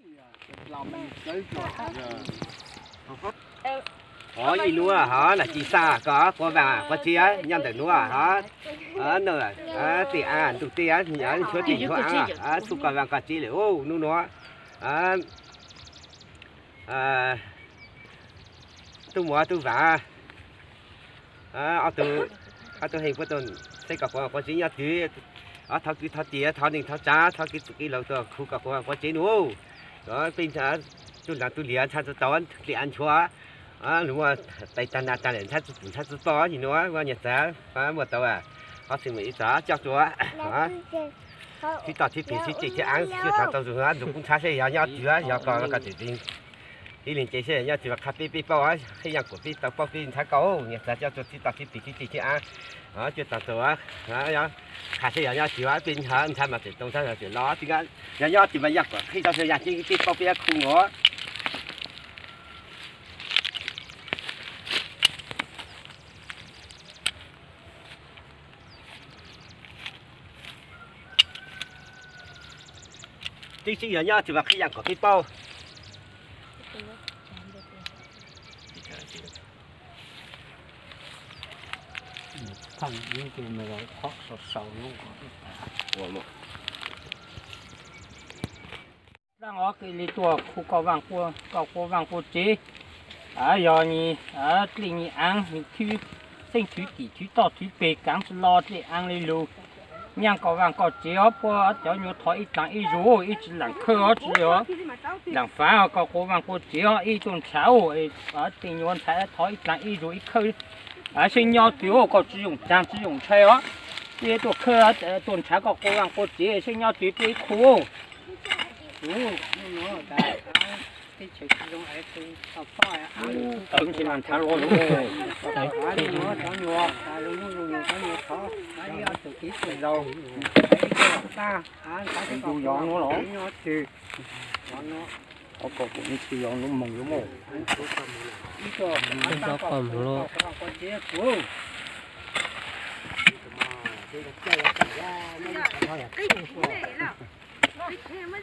Ov ib nuav hov nam ci xaj koj quav vaaj quav tsev nyob ntawm nuav hov, tej av ntuj tej nchuav tej nchuav av, txhub koj vaaj koj tsev lawm ub nub nuav. Tub muam tub vaam, ob tug heej puab tuaj saib koj quav vaaj quav tsev nyob twg, thov kwv thov tij thov neej thov tsav thov kev txwm kev laug tuaj khu koj quav vaaj quav tsev nub. Peb tub laag tub liag ntxhab tsi tau dlej av nchuav, lug muaj tais taag nas taag lawm ntxhab tsi pum ntxhab tsi toj nim nuav muaj nyiaj txag muaj tau, qhov txhia mus ib txhia coj tsuas txhib toj txhib peg txhib ceg txhib aav, txhib tau tau zoo ntxuv kub ntxhab seb yog nyob twg, yog koj koj tseem tib leeg ces seb nyob twg mas qha peb peb paub, qhib yaaj kuam peb tau paub peb ntxhab koj nyiaj txag coj tsuas txhib toj txhib peg txhib ceg txhib aav, coj tau tau qha seb yog nyob twg peb ntxhab mas tseem tau ntxhab tseem los, yog nyob twg mas yaaj kuam qhib tau seb yaaj tseeb peb paub peb yuav khu nkaus. Tseeb tseeb yog nyob twg mas qhib yaaj kuam peb paub. Daaj o, kws le tuaj khu koj vaaj koj quav vaaj quav tsev, yog nyi dlej nyi aav, nyi xeeb thwv tim thwv toj thwv peg kaav tsi lo dlej aav le lug. Nyaaj koj vaaj koj tsev os, puab cov nyuas thov ib dlaag ib zug, ib tsi laam khawb os, tsi laam fav os, koj quav vaaj quav tsev os, ib tuaj nrhav os, tej nyuas nrhav thov ib dlaag ib zug ib khawb, seb nyob twg os, koj tsi yooj tsaag tsi yooj ntshai os, peb tuaj khawb tuaj nrhav koj quav vaaj quav tsev seb nyob twg peb khu.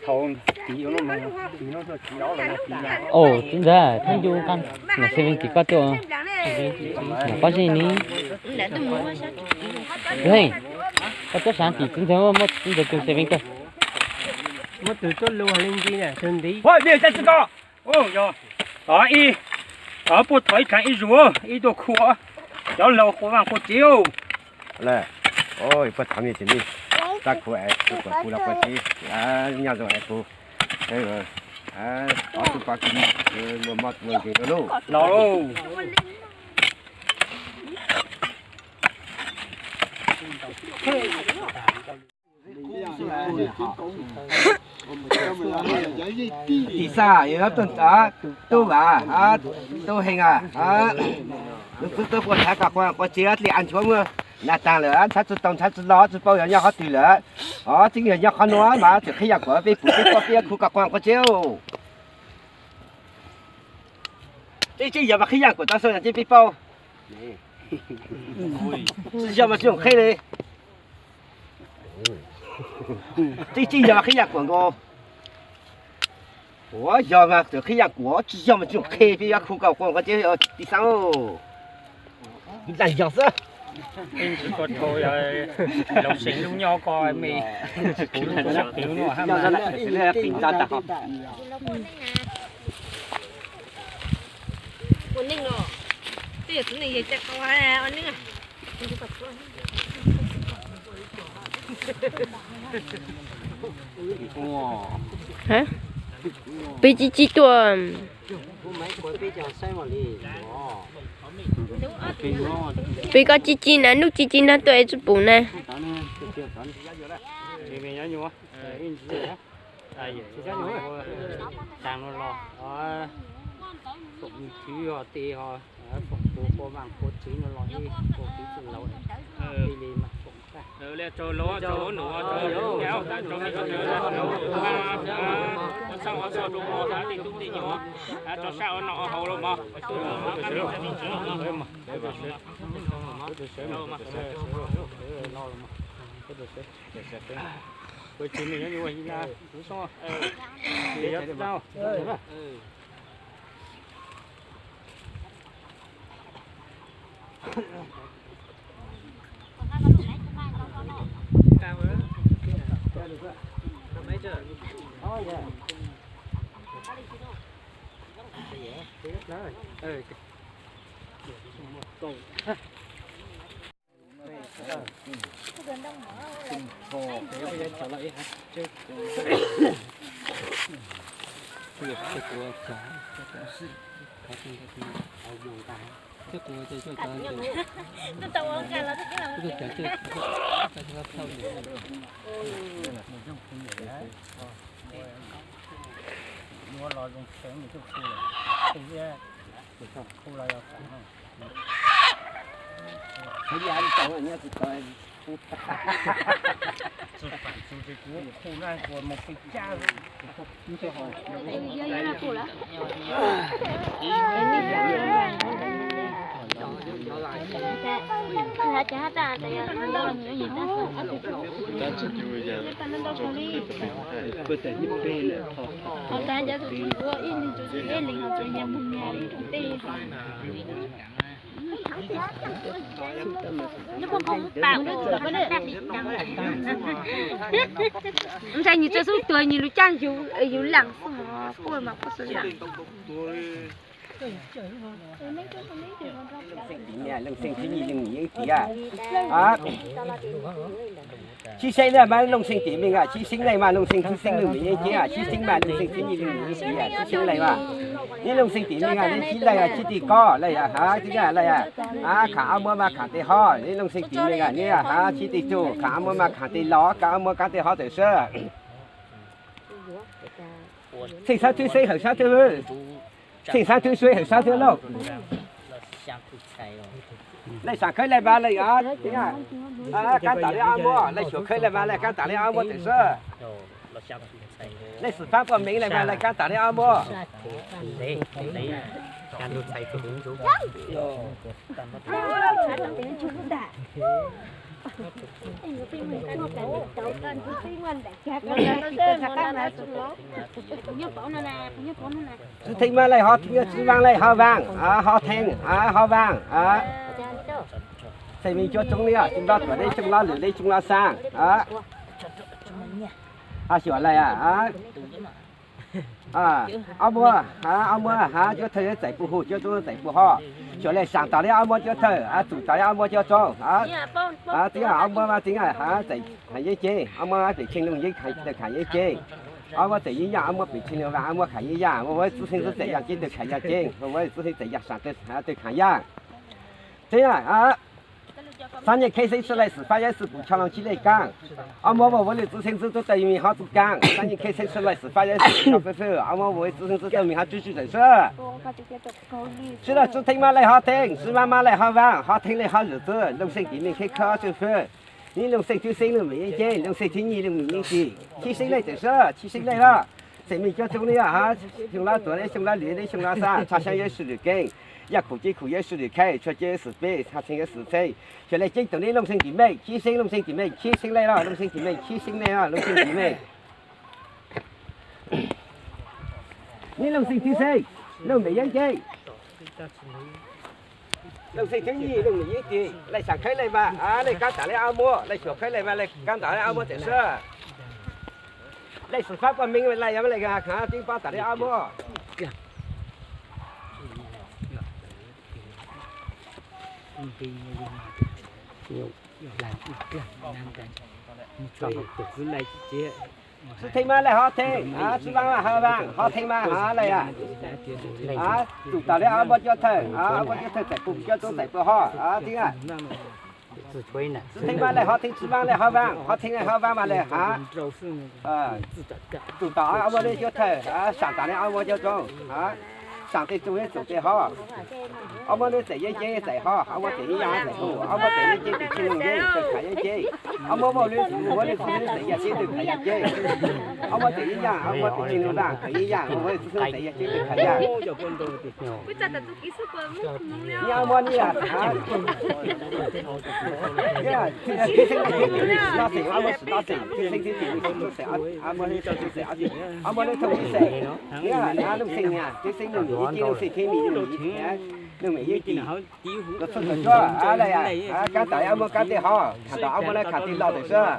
Au, txiv ntxawm, thaab ncu, nam xeem vees tim koj tuaj, nam pob zeb ni. Heej, koj tuaj saav tim txiv ntxawm, muab txiv ntxawm tug xeem vees tuaj. Puab thov ib dlaag ib zug, ib tuaj khu cov laug quav vaaj quav tsev. Puab thov mej tseem mej, txab khu es kuam kuv los quav tsev, nyob zoo es kuv ob tug pab kws muaj mob muaj nkeeg lauj. Tim xav yog tus tub vaam, tub heej a, nub tub tub puab thov koj quav vaaj quav tsev, dlej av nchuav muaj nas taag lawm, ntxhab tsi tau ntxhab tsi lo, tsi paub yog nyob qhov twg lawm. Tseeb yog nyob qhov nuav mas tseem qhib yaaj kuam peb pum peb paub peb khu koj quav vaaj quav tsev. Tseeb tseeb yog mas qhib yaaj kuam tau sau yog tseeb peb paub. Tsi yog mas tsi yooj qheb li. Tseeb tseeb yog mas qhib yaaj kuam nkaus. Ua yog mas tseem qhib yaaj kuam, tsi yog mas tsi yooj qheb, peb yuav khu koj quav vaaj quav tsev tim xav. Laaj yog xwb. Laug seev lub nyob ko me, kuv lub ko pw no hab mas. Qi ntsa tag. Peb tsi tsi tuaj. Peb koj tsi tsi na, nub tsi tsi nrog tuaj es tsi pum na. Taag no los, foom nws twv ho tes ho, foom tus quav vaaj quav tsev no los ib, quav tsev txwj laug, ib le mas foom tag. Rau sab ua noj ua haus los mog. Ua los zoo kheev nws coj khu, khu los yog tau no. Tsis pam tus ces kuv khu na kuv mus pes caj. Ntshai nws tso xub tuag nws lub caij yus lees xwb mos, quaj mas quaj xwb. Leej xeej thib nyij leej nws yeej tiav. Sib xeeb leej mas leej xeej tim meej, sib xeeb leej mas leej xeej thib xeeb leej nws yeej tiav, sib xeeb mas leej xeej thib nyij leej nws yeej tiav, sib xeeb leej mas. Neb leej xeej tim meej, neb sib leej sib tim koj leej, hav tib leej, hav khav ob muab mas khav tej hov, neb leej xeej tim meej, neb hav sib tim tug, khav ob muab mas khav tej los, khav ob muab khav tej hov tawm sab. Xeej sab thib xeeb hawm sab thib hwv, xeej sab thib xeeb hawm sab thib lauj. Leej xaam khawb leej mas leej, kab tas li ob muab, leej xyuam khawb leej mas leej kab tas li ob muab tawm sab. Leej xwm fab poj meev leej mas leej kab tas li ob muab. Xwb theej mas leej hov theej, xwb vaab leej hov vaab, hov theej, hov vaab. Xeem meej cuab tsoob li, xyoo lob tuam li, xyoo lob lwm li, xyoo lob xaab. Hov xyuam leej, ob muab, ob muab hov cuab thawj txais pum hu, cuab tsoob txais pum hov. Xyuam leej saam tas li ob muab cuab thawj, tsum tas li ob muab cuab tsoob. Tib ob muab mas tib, txais yeeb ceeb, ob muab pem tsheej looj yeeb tawg khaam yeeb ceeb. Ob muab txais yeeb yaaj, ob muab pem tsheej looj vaam, ob muab khaam yeeb yaaj, muab txwj xeeb txwj txais yaaj ceeb tawg khaam yaaj ceeb, muab txwj xeeb txais yaaj saam tawg khaam yaaj. Tib, xaab nyiaj kheb xeeb sib leej xwm faab yawb xwb pum tsho loo tsib leej kaab. Ob muab muaj vuab lwj txwj xeeb txwj tub tawg meej hov txuj kaab. Xaab nyiaj kheb xeeb sib leej xwm faab yawb xwb pum tsho fwj fwj, ob muab vuab lwj txwj xeeb txwj tawg meej hov tswj tswj tawm sab. Sib leej sib theej mas leej hov theej, sib vaab mas leej hov vaab, hov theej leej hov lwm txwj, looj xeej tim meej kheb khawb tswj fwj. Neb looj xeej thib xeeb leej meej yeeb ceeb, looj xeej thib nyij leej meej yeeb tim, thib xeeb leej tawm sab, thib xeeb leej lawm. Xeem meej cuab tsoob li, xyoo lob tuam li, xyoo lob lwm li, xyoo lob xaab, tshaj xyoob yawb sib lwm keej, yaaj khum ceeb khum yawb sib lwm kheej, tshua ceeb yawb xwm peb, tshaj xeeb yawb xwm txheej. Xyuam leej ceeb toom neb looj xeej tim meej, thib xeeb looj xeej tim meej, thib xeeb leej lawm, looj xeej tim meej, thib xeeb leej lawm, looj xeej tim meej. Neb looj xeej thib xeeb, looj meej yeeb ceeb. Looj xeej thib nyij, looj meej yeeb tim, leej saam khawb leej mas, leej kaab tas li ob muab, leej xyuam khawb leej mas, leej kaab tas li ob muab tawm sab. Leej xwm faab poj meev leej yog leej khav ceeb pob tas li ob muab. Sib theej mas leej hov theej, sib vaab mas hov vaab, hov theej mas hov leej, tsum tas li ob muab cuab thawj, ob muab cuab thawj txais pum cuab tsoob txais pum hov, tib. Sib theej mas leej hov theej, sib vaab leej hov vaab, hov theej leej hov vaab mas leej hov, tsum tas ob muab li cuab thawj, saam tas li ob muab cuab tsoob. Xaam tej tug yeej txum tej hov. Ob muab lub txais yeeb ceeb txais hov, ob muab txais yeeb yaj txais hov, ob muab txais yeeb ceeb tes tshij looj yeeb tawg khav yeeb ceeb. Ob muab muaj lub muab lub txwj xwb txais yaj ceeb tawg khav yaj ceeb. Ob muab txais yeeb yaj, ob muab tes tshij looj vaaj khav yeeb yaj, muab lub txwj xwb txais yaj ceeb tawg khav yaj. Yog ob muab ni no xeem, ob muab sim no xeem, tib xeeb tib tim, ob muab lub thooj tib xeem, ob muab lub thooj tib xeem. Looj xeem, tib xeeb looj mem yeeb ceeb, looj xeem tib mem looj mem yeeb tim, looj txhuj txhua tsuag, kaab tas ob muab kaab tej hov, khav tas ob muab lawv khav tej loj tawm sab.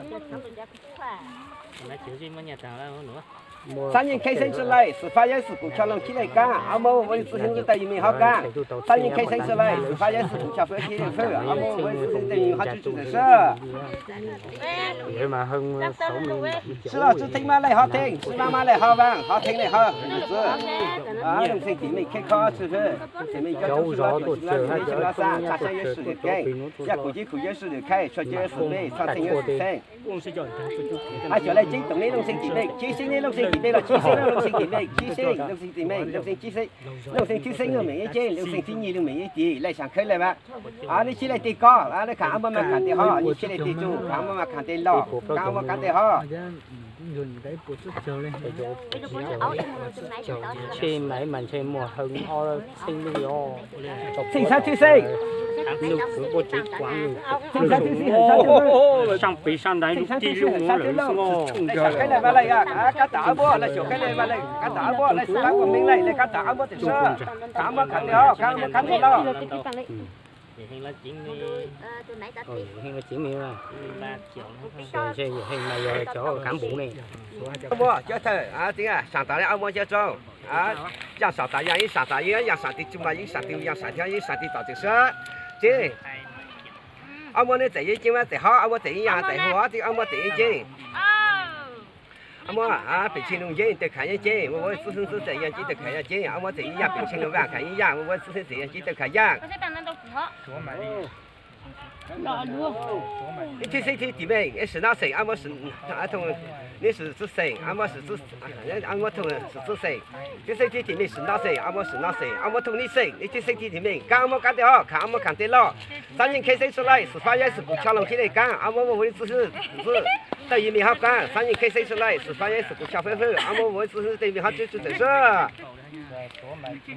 Xab nyeej kheej xeeb tsi lais, xwm fab yawb xwm kuv chaw looj khib lej kaab, ob muab muaj lub txwj xeeb tawg yim mej hov kaab. Xab nyeej kheej xeeb tsi lais, xwm fab yawb xwm kuv chaw fwb khib lej fwb, ob muab muaj lub txwj xeeb tawg yim mej hov tswj tswj tawm sab. Sib loj tswj theej mab lej hov theej, sib vaab mab lej hov vaab, hov theej lej hov lwm txwv. Looj xeem tim mej kheb khob tswj fwb, xeem mej cov tswj fwb, tshaj xyab yawb swm lwm keeb, yaj kuv cib kuv yawb swm lwm kheej, tshua cawb xwm peb txhaj xeeb yawb swm xeeb. Xyov lawv ceeb toom neb looj xeem tim mej, khib xeeb neb looj xeem tim mej los khib xeeb neb looj xeem tim mej, khib xeeb looj xeem tim mej, looj xeem tib xeeb, looj xeem tib xeeb looj mem yeeb ceeb, looj xeeb tib nyig looj mem yeeb tim, lej saam khawb lej vaab. Neb khib lej tim koj, lej khav ob muab mas khav tej hov, neb khib lej tim tsuj, khav ob muab mas khav tej loj, khav ob muab khav tej hov. Ntshe maiv mas ntshe muaj hawv ob xeeb lub os. Xeem xab tib xeeb, xeem xab tib xeeb, xeem xab tib xeeb, saab pem saab nraiv lub tij lub nuav lawm xwb. Lej saam khawb lej vaab lej, kaab tas ob muab, lej saam khawb lej vaab lej, kaab tas ob muab, lej xwb kaab muaj meej lej, lej kaab tas ob muab tawm sab, kaab muab khav tej hov, kaab muab khav tej loj. Heej mas yog cov kav npum ne. Muab cov thawj, saam tas ob muab cov tso, yaam saam tas yaam, yeej saam tas yeeb, yaam saam ti tsuj mas yeej saam ti, yaam saam ti, yeej saam ti tom tawm sab. Ces ob muab neb txais yeeb ceeb mas txais hov, ob muab txais yeeb yaj txais hov, ob muab txais yeeb ceeb. Ob muab pem tshee looj yeeb tawg khav yeeb ceeb, muab muab txwj xeeb txwj txais yaj ceeb tawg khav yaj ceeb, ob muab txais yeeb yaj pem tshee looj vaaj khav yeeb yaj, muab muab txwj xeeb txais yaj ceeb tawg khav yaj. Neb thib xeeb thib tim mej, neb swm no xeem, ob muab, neb swm txwj xeem, ob muab, ob muab thooj swm txwj xeem. Thib xeeb thib tim mej swm no xeem, ob muab swm no xeem, ob muab thooj neb xeem, neb thib xeeb thib tim mej, kaab ob muab kaab tej hov, khav ob muab khav tej loj. Xab nyeej kheej xeeb tsi lais, xwm fab yawb xwm kuv chaw looj khib lej kaab, ob muab muaj lub txwj xwb txwj tawg yim mej hov kaab. Xab nyeej kheej xeeb tsi lais, xwm fab yawb xwm kuv chaw fwb fwb, ob muab muaj lub txwj xwb tawg yim mej hov tswj tswj tawm sab.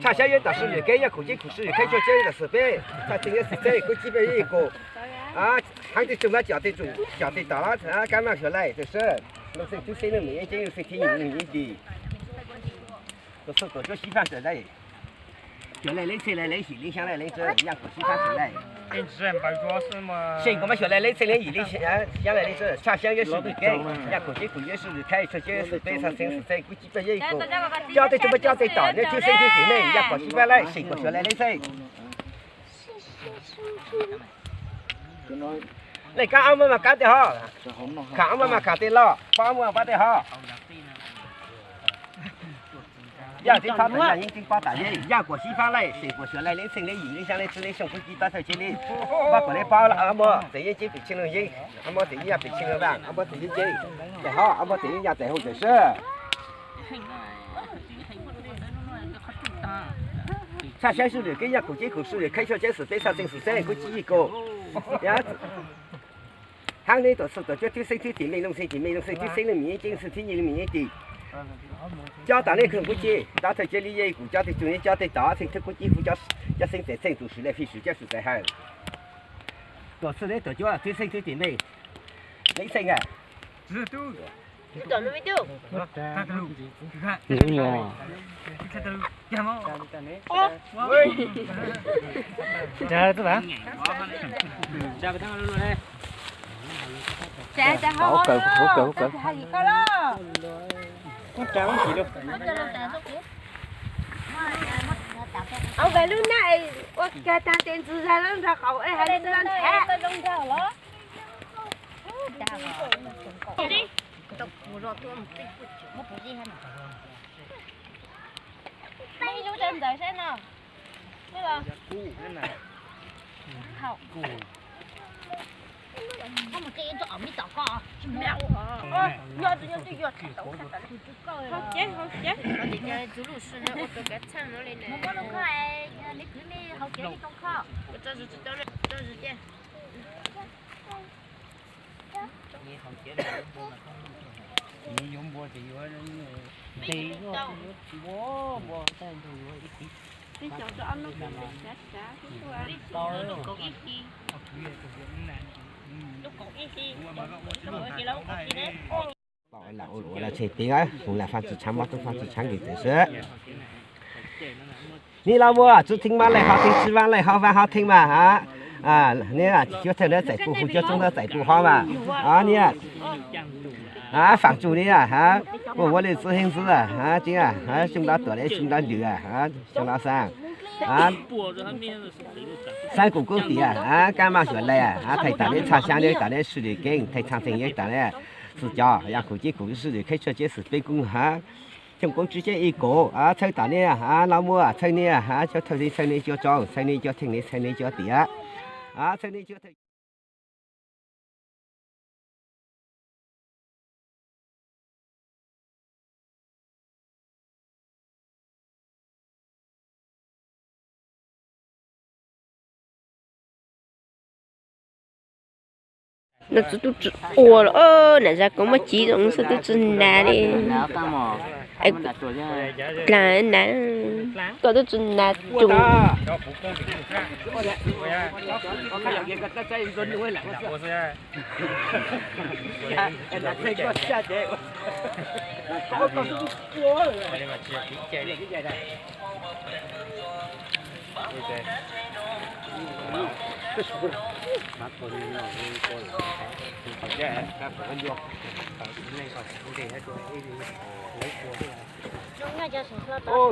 Tshaj xyab yawb tom swm lwm keeb, yaj kuv cib kuv swm lwm keeb, tshua cawb yam xwm peb txhaj xeeb yawb xwm xeeb, kuj cib peb yeej kuv. Heev tej tsuj mas cov tej tsuj, cov tej tom, kaab mas xyov lais tawm sab. Looj xeem thib xeeb looj mem yeeb ceeb, looj xeem thib nyig looj mem yeeb tim. Tuam txhua tuam cuab sib faaj sawv lais. Xyov lais leej txheej lais leej yim leej xyaa lais leej txwv, yaj kuv sib faaj sawv lais. Seem kuv mas xyov lais leej txheej leej yim leej xyaa lais leej txwv, tshaj xyab yawb swm lwm keeb, yaj kuv cib kuv yawb swm lwm keeb, tshua cawb yam xwm peb txhaj xeeb xwm xeeb, kuj cib peb yeej kuv. Cov tej tsuj mas cov tej tom, neb thib xeeb thib tim mej, yaj kuv sib faaj lais, seem kuv xyov lais leej txheej. Lej kaab ob muab mas kaab tej hov, khav ob muab mas khav tej loj, pab ob muab pab tej hov. Yaj tib thab tas yaj, yeeb tib pob tas yeeb, yaj kuv sib faaj lais, seem kuv xyov lais leej txheej leej yim leej xyaa leej txwv leej xyoo, kuj cib tau txhaj cib li. Pab kuv le pab ob muab txais yeeb ceeb pem tshee looj yeeb, ob muab txais yeeb yaj pem tshee looj vaaj, ob muab txais yeeb ceeb tawg hov, ob muab txais yeeb yaj tawg hov tawm sab. Tshaj xyab yawb swm lwm keeb, yaj kuv cib kuv swm lwm keeb, tshua cawb yam xwm peb txhaj xeeb xwm xeeb, kuj cib yeej kuv. Heev nej tuam txhua tuam cuab thib xeeb thib tim mej, looj xeem tim mej, looj xeem thib xeeb looj mem yeeb ceeb, looj xeem thib nyig looj mem yeeb tim. Cov tom nej kawg kuj cib, tau thawj cawb li yeej kuv cov tej tsuj, neb cov tej tom xeeb thwb kuj cib kuv cov xeeb txheej txheej, tus swm lej fij swm cawb swm txais hawm. Tuam txhua nej tuam cuab thib xeeb thib tim mej, leej txheej a. Au, ve lub nab ua kag tag tes ntxwg zag lawm nrog qau es hais lub nab ntxhab. Ib lub rau ntawd saib no. Lam ua luam lam tshem peev, kuv lam faaj tsi tshaav mob tub faaj tsi tshaav lwm tawm xwb. Neb los muaj tswv theej mab laij hov theej, tswv vaab laij hov vaab hov theej mas ha. Neb xyuas thawj ntawd txais pum hu, xyuas txoob ntawd txais pum hov mas. Neb faam tsum neb ha, muaj vuab lwj txwb heev ntxwb, tseeb, xyoo nrov tuam le xyoo nrov lwm, xyoo nrov xaa. Xaab kuv kub tim, kaab maj xyuam lais, thaij tam neb txhaj xyaav neb tam neb sw lwm keeb, thaij txhaj theej neb tam neb xwm cov yog kuv ceb kuv sw lwm kheeb tshuaj ceb xwm peb kub ha. Xyoo koob tswb ceb ib kuv, txhawb tom neb, los muaj txhawb neb, cov thawj neb txhawb neb cov tsob, txhawb neb cov theej neb txhawb neb cov tiav, txhawb neb cov thawj No txwv tub tsi ua los, nam zag koob muab civ zoo xwb tub tsi nas li. Dlaag nas, koj tub tsi nas tug.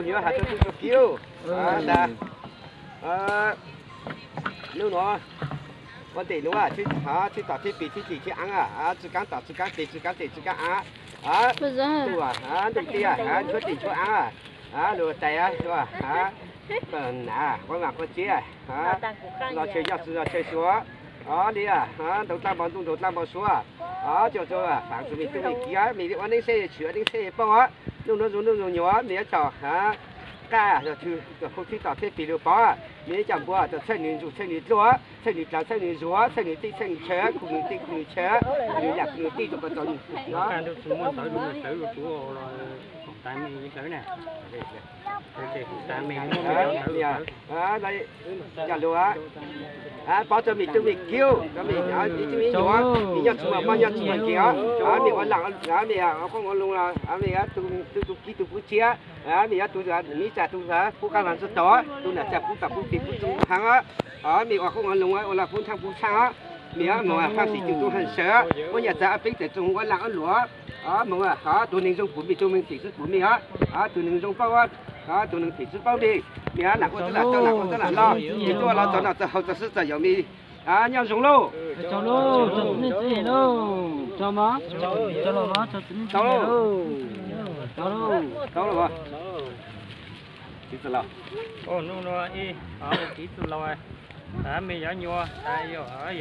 Yuav has txug tug kiv, hnub nuav ua ntej nuav, txhib tom txhib pis txhib tis txhib aav, txwj kaab tom txwj kaab pis txwj kaab tes txwj kaab aav, ntuj, ntuj tiaj, nchuav tes nchuav aav, lug tais, nam, quas vaam quas tsev, los chaw yoj txwv los chaw suav, li, ntaus dlaab npau ntuj ntaus dlaab npau suav, coj txug faam txug mej tub mej kiv, mej ua neeb seb tshwm ua neeb seb paub, ntuj nuav zoo ntuj zoo nyuas mej yuav coj qab, txhib tom txhib pis lug pov, mej yuav coj npua txhawb nws ntsuj txhawb nws dluab, txhawb nws dlaag txhawb nws zuag, txhawb nws tij txhawb nws tshaw, khu nws tij khu nws tshaw, khu nws yaj khu nws tij rua koj txug nws Coj lug, pov rua mej tub mej kiv, mej tub mej nyuam, mej nyob txug maj nyob txug maj nkeeg os, mej ua laaj, mej ua qoob ua loo, mej tug tug kiv tug kuv txiab, mej yuav tug mib tsa tug pub qaab vaam txug tog, tug nam tsa pub tog pub pig pub txug hav os, mej ua qoob ua loo ua laj pub nrhaaj pub tshaaj os, mej moog haaj xim tug tug haaj sawv, ua nyaj txag peeb tawm txug ua laaj ua luam, moog tug neeg zoo pum mej tug neeg phim xwb pum mej os, tug neeg zoo paub, tug neeg phim xwb paub mej, mej nam ua txhua laam txhua laam ua txhua laam los, mej tub los txog noj txog haus txog swb txog yaum mej nyob zoo lauj. Tau lauj, tau lauj. Nub nuav ib, kiv txwj laug, mej yuav nyuam,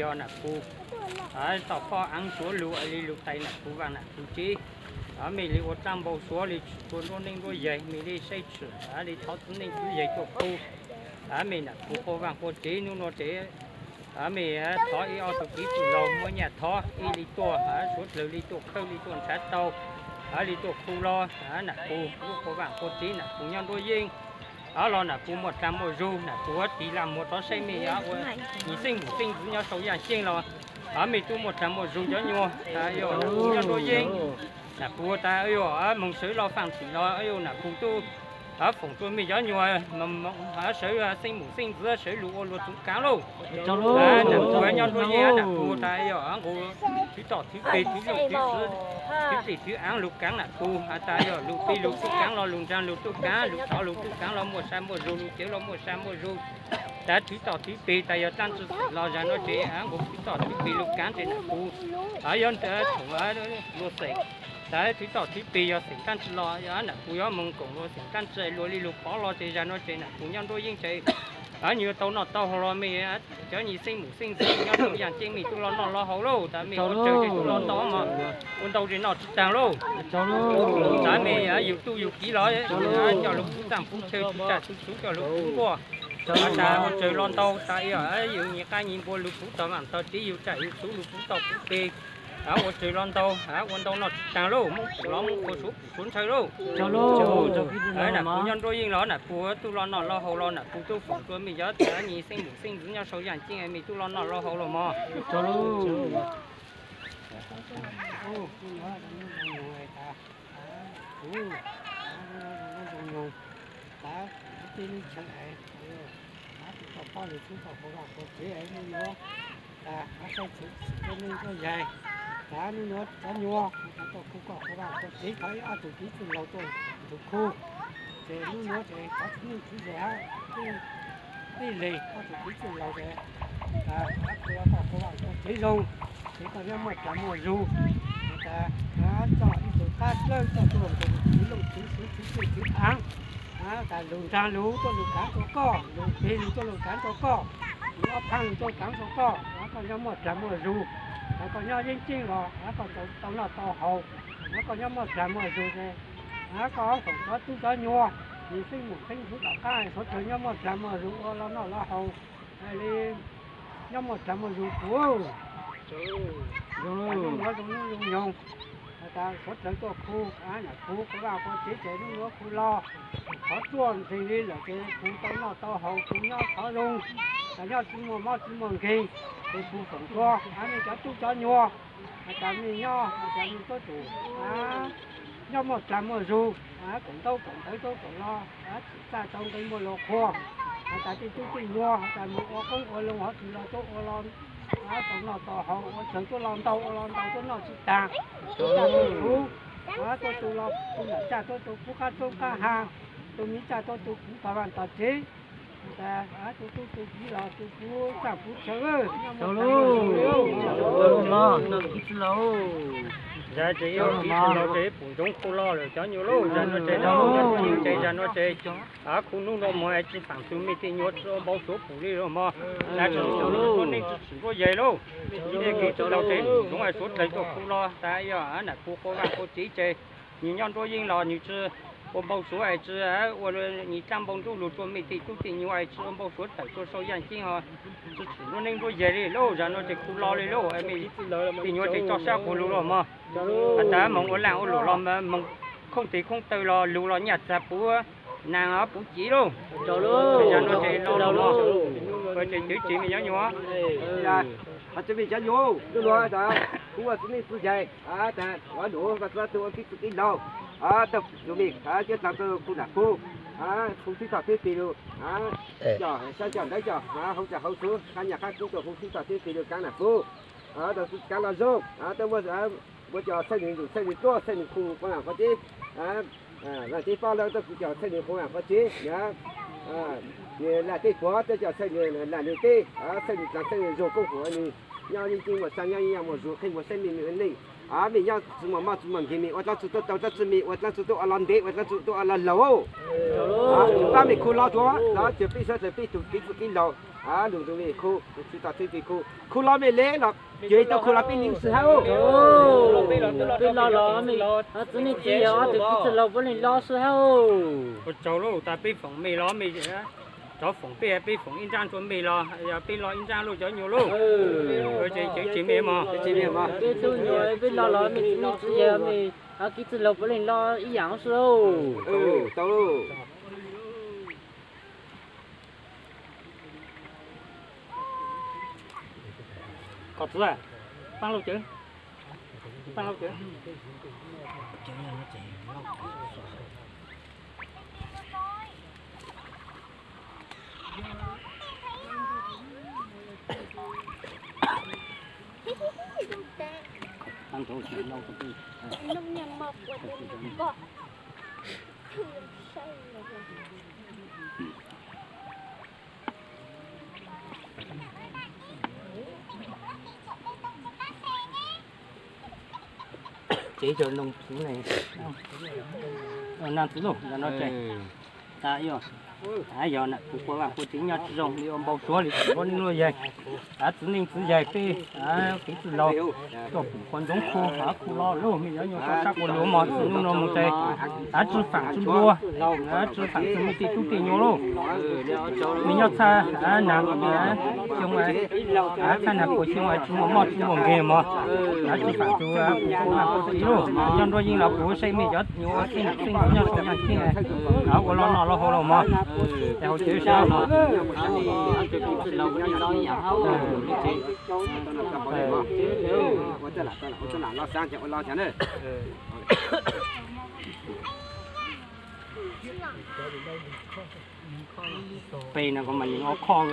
yog nam pug, tom phoj aav suav lug li lug tais nam pug vaam nam pug tsev, mej li ua dlaab npau suav li tshwm txhua nruab neej nruab yaig, mej li saib tshwm li thov txhua neej txhua yaig tuaj pug, mej nam pug quas vaam quas tsev nub nuav ces mej thov ib ob tug kiv txwj laug muab nyaj thov ib li tuaj, suav dlawg li tuaj khawb li tuaj nrhav tau, li tuaj khu los nam pug lub quas vaam quas tsev nam pug nyob nruab yeeb, los nam pug muaj dlaag muaj zug, nam pug ua tig laj muag rov saib mej ua nyiv xeeb npum xeeb ntxwv nyob sau yaaj xyeeb los, mej tub muaj dlaag muaj zug cov nyuas, yog nam pug nyob nruab yeeb, nam pug tas yog moog sawv loj faaj tim los yog nam pug tub foom rua mej cov nyuas sawv xeeb npum xeeb ntxwv sawv lug ua luag txuv kaav lauj. Nam pug nyob nruab yeeb nam pug tas yog nqus thwv tom thwv peg thwv looj thwv xwv, thwv tes thwv aav lug kaav nam pug has tas yog lug peg lug tuj kaav los lug nraag lug tuj kaav lug thov lug tuj kaav los muaj sa muaj zug lug cawv los muaj sa muaj zug. Tas thwv tom thwv peg tas yog dlaab tsi xeem los zag nuav ces nqus thwv tom thwv peg lug kaav ces nam pug yog thaum luag xeem. Tas thwv tom thwv peg yog xeem dlaab tsi los nam pug yuav moog koom luag xeem dlaab tsi luag li lug pov los ces zag nuav ces nam pug nyob nruab yeeb ces Nws yuav tau noj tau haus los mej cov nyuas xeeb mum xeeb ntxwv nyob rau yaj ceeb mej tub los noj los haus lauj, tas mej ua tsaug ces tub los ntau mas ua ntau ces noj tsis taag lauj. Tas mej yug tub yug kiv los coj lug puv txaaj puv chaw, puv tsaj puv txhu coj lug puv nkuaj. Tas ua tsaug los ntau tas yog yug nyias qaab nyias npua lug puv tog vaaj tog tsev, yug tsaj yug txhu lug puv toj puv teg. Ua tsaug los ntau, ua ntau noj tsis taag lauj, Moob Pum los Moob Qhua Suav Pum Suav Ntshaw lauj. Nam Pug nyob nruab yeej los Nam Pug tub los noj los haus los Nam Pug tub foom rua mej cov nyuas xeeb mum xeeb ntxwv nyob sau yaj ceeb mej tub los noj los haus los mog. Hnub nuav cov nyuas tau khu kom qhua vaaj qhua tsev, thov ib ob tug txiv txwj laug tuaj ntug khu. Ces hnub nuav ces thov txiv neej txiv yaig hab tij leeg ob tug txiv txwj laug ces, ab, qhua vaaj qhua tsev zoo, ces koj nyob muaj dlaag muaj zug. Ces tas, coj ib tug qab dlawb coj tuaj ntug txiv looj txiv xwv txiv txwj txiv aav, tas lug nraag lug tuaj lug kaav rua koj, lug peg lug tuaj lug kaav rua koj, lug ob phaaj lug tuaj kaav rua koj, koj nyob muaj dlaag muaj zug, koj nyob yeeb ceeb los koj tau noj tau haus, koj nyob muaj dlaag muaj zug ces koj foom cov tub cov nyuas, nyuas xeeb mum xeeb ntxwv tom qab suav dlawg nyob muaj dlaag muaj zug ua los noj los haus, hais li nyob muaj dlaag muaj zug kuv. Zoo nuav zoo nub zoo nyoog, tas suav dlawg tuaj khu, Nam Pug qhua vaaj qhua tsev ces nub nuav khu los, qhov ruaj nqis li lawm ces khu tau noj tau haus, khu nyob qhov zoo, tas nyob tsis muaj mob tsis muaj nkeeg, ces khu foom rua mej cov tub cov nyuas, tas mej nyob, tas mej tuab tsum nyob muaj dlaag muaj zug, koom ntaub koom ntawv tuab koom los, txhim txaj tau nqe muaj lug qhua, tas tej tub tej nyuas tas moog ua qoob ua loo hov twg los tuaj ua los tau noj tau haus, ua tsaug tuaj los ntau ua los ntau tuaj noj tsis taag, tuaj tu los tu nam txaj tuaj tu pub qab roob qab hav, tu miv txaj tuaj tu pub tog vaaj tog tsev, tas tu tub tu kiv los tu pub txaaj pub chaw. Zag ces ib kiv tsi laug ces pum ntsoov khu los lawm cov nyuas lauj, zag nuav ces, zag nuav ces, khu nub nua moog es tsi faam tug mej tej nyuas tsi ua npau suav pum li los mog, tas tsi tshwm nruab neej tsi tshwm nruab yag lauj. Ib kiv tsi laug ces pum ntsoov es suav dlawg tuaj khu los tas yog Nam Pug qhua vaaj qhua tsev ces nwg nyob nruab yeeb los nwg tsi ua npau suav es tsi ua nyuas dlaab npau nruab lug rua mej tej tub tej nyuas es tsi ua npau suav tawm tuaj sau yaaj ceeb ho tsi tshwm nruab neej nruab yag li lauj, zag nuav ces khu los li lauj, mej tej nyuas ces tso sab quas lug los mog. Has tas moog ua laaj ua luam los moog khoob tes khoob taw los lug los nyaj txag puv naag puv cev lauj. Zag nuav ces los los mog, ces cawv cev mej cov nyuas. Has tas mej cov nyuas, nub nuav tas kuv ua txiv neej txiv yaig, tas ua luam koj txhua tug ua txiv txwj txiv laug, tau tug mej cov dlaag tau khu Nam Pug, khu tib tog teb peg lug, coj sab coj ntawv coj hauv coj hauv txhua qab nyaj qab kub tau khu tib tog teb peg lug kaav Nam Pug, tau kaav los zoo, tau muaj cov txhaj nwg ntug txhaj nwg tuab txhaj nwg khu qhua vaaj qhua tsev, vaaj tsev pob lawm tau khu cov txhaj nwg qhua vaaj qhua tsev, nwg lam tej puag tau cov txhaj nwg lam nwg teb, txhaj nwg dlaag txhaj nwg zug koob huv nwg nyob yeej ceeb muaj tsaaj nyob yeej muaj zug qheb muaj saib mej mej neej, mej nyob tsi muaj mob tsi muaj nkeeg mej ua dlaab tsi tuaj tau dlaab tsi mej ua dlaab tsi tuaj ua los ntev ua dlaab tsi tuaj ua los laug. Pab mej khu los tuaj los cawg peb suav dlawg peb tug kev txwj kev laug, lug ntug mej khu, tib tog teb peg khu, khu los mej le los cawg tau khu los peb neeg xwb hab. Peb los los mej txiv neej txiv yaig ob tug kev txwj laug puav leej los xwb hab. Ua tsaug lauj, tas peb foom mej los mej rov foom peb, peb foom ib nraab rua mej los yog peb los ib nraab lauj cov nyuas lauj. Ces cawv cev mej mog. Peb tug nyuas peb los los mej txiv neej txiv yaig mej kev txwj laug puav leej los ib yaam xwb. Koj txiv, paab lauj cawv, paab lauj cawv. Ces cov noo txwv ne, noo txwv lauj, yog no ces tas yog Yog nam kuv qhua vaj qhua tsev nyob tsis zoo li ua npau suav li tsis ua neej luaj yaig. Txiv neej txiv yaig peb kev txwj laus tuaj pum qhua ntxoov qhua, qhua lo lug me nyuam nyuj tso sab quas luas mog, txij hnub no mus ces tsis faam tsis nplua, tsis faam tsis muaj tej tub tej nyuam lauj. Me nyob txhab nag xyoo, txhab nag puas xyoo tsis muaj mob tsis muaj nkeeg mog. Tsis faam tsis nplua lauj. Nyob nruab yeeb los kuv saib mej cov nyuam ua xeeb xeeb nyob saum nyob xeeb, ua lo noj lo haus los mog. Ces haus cawv sawv mog. Pem no kuv mas yeej ob khob.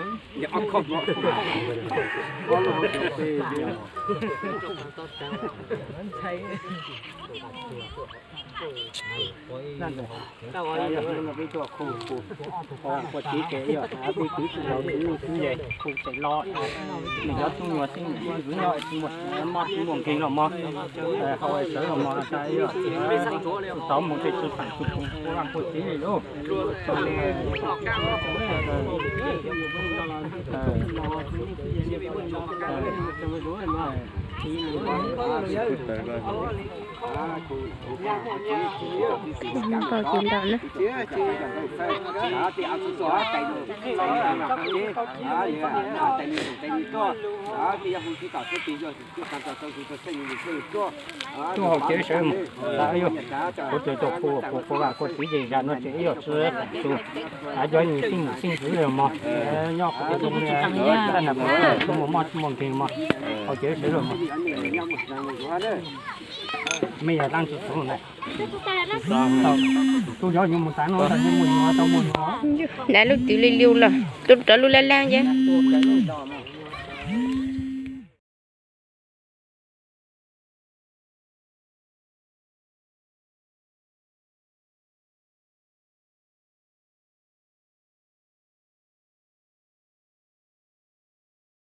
Peb tug kwv tij laus kwv tij kwv yaig, kuv tseem los, nws cov tub nyuam xeeb ntxwv nyob tsis muaj mob tsis muaj nkeeg los mog. Haus sawv los mog, tau mus tej tsis faam tsis pum qhua vaj qhua tsev li lauj. Npau ces ntau na. Tub haus cawv sawv mus, kuv tus tub qhua qhua vaj qhua tsev ces zaj no ces ib yam tsis faam tsis, cov nyuam xeeb ntxwv xeeb ntxwv li mog, nyob qhov zoo li tsis muaj mob tsis muaj nkeeg mog, haus cawv sawv los mog. Mej yog dlaab tsi txug na? Tub yog nyuam mus tas no, tau muaj nyuam, tau muaj nyuam. Dab lub twg li liu los, rov lub laj laag ces.